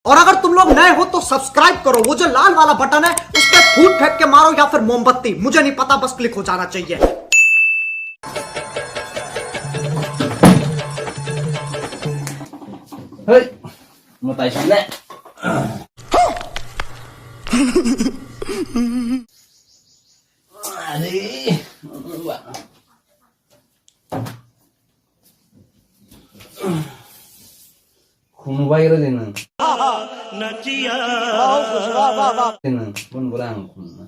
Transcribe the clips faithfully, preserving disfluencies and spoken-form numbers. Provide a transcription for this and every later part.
और अगर तुम लोग नए हो तो सब्सक्राइब करो, वो जो लाल वाला बटन है उस पे फूट फेंक के मारो या फिर मोमबत्ती, मुझे नहीं पता, बस क्लिक हो जाना चाहिए। Hey, mwtai sane. Are. Khunu bai ra din. Din, bun bura ang khunu.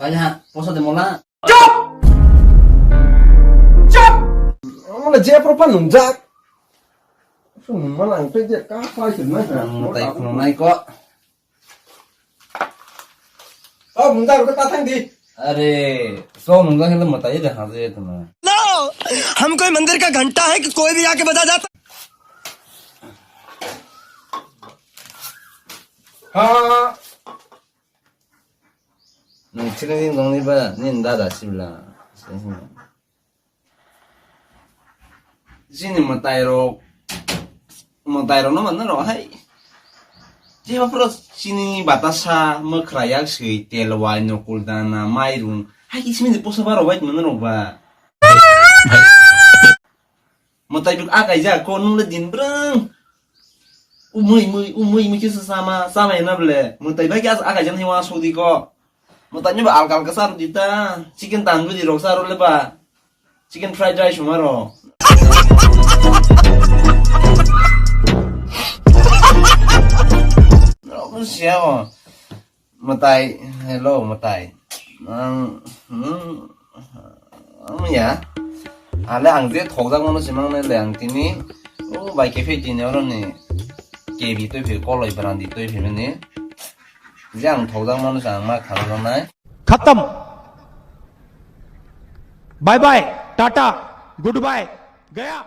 Pai ha, posa de mola. Chop! Chop! Mola je propa nungjak. Sung mana ang pe je ka pai sir na. Ang tai khunu nai ko. Oh, mundar ko ta thang di. Are, so mundar hile matai de haje tuma. लो, हम कोई मंदिर का घंटा है कि कोई भी आके बजा जाता? Ha. Nung chini ni nong ni ba ni dada sibla. Chini mwtai rok, mwtai rok no mano rok hai. Jeba phuru chini batasa, mwkhra yak swi, telwai, nokul dana, mairung. Hai kisimi de posa baro bai mano rok ba. Mwtai bik akai ja ko nung le din brang. Umui mui, umui mui kisa sama, sama ya na ble. Mwtai bai kisa akai jan hiwa sudi ko. Mwtai ni ba alkal kasa rudi ta. Chicken tandoori rok sa ro le ba. Chicken fried rice huma ro. Rok siya o. Mwtai, hello, mwtai. Ang, hmm, ang ya. Ale ang je thokjak mano simang nai le ang tini. O bai ke phai tini oro ni. Kebi toi phai koloi brandi toi phai mani. Je ang thokjak mano sa ang ma khana nai. खत्म। Bye bye, tata, good bye, गया।